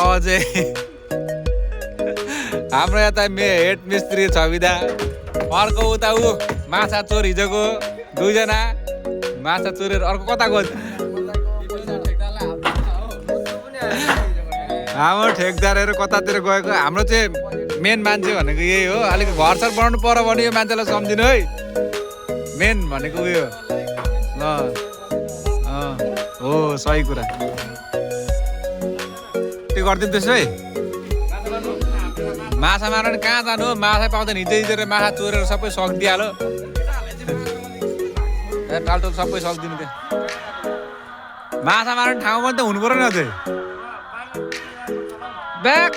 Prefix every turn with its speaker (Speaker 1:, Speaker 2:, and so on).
Speaker 1: अझै हाम्रो यता हेड मिस्त्री छ बिदा अर्को उता ऊ माछा चोर हिजोको 2 जना माछा चोरेर अर्को कता गयो हाम्रो ठेकदारहरू कतातिर गएको हाम्रो चाहिँ मेन मान्छे भनेको यही हो अलिक घरसर बनाउनु पर्यो भने यो मान्छेलाई सम्झिनु है मेन भनेको उयो ल हो सही कुरा त्यो गरिदिनु त्यसो है माछा मार्न कहाँ जानु हो माछा पाउँदैन हिजो माछा चोरेर सबै सकिदिइहाल्यो टालटोल सबै सकिदिनु त्यो माछा मार्ने ठाउँ पनि त हुनु पर्यो नि अझै ब्याग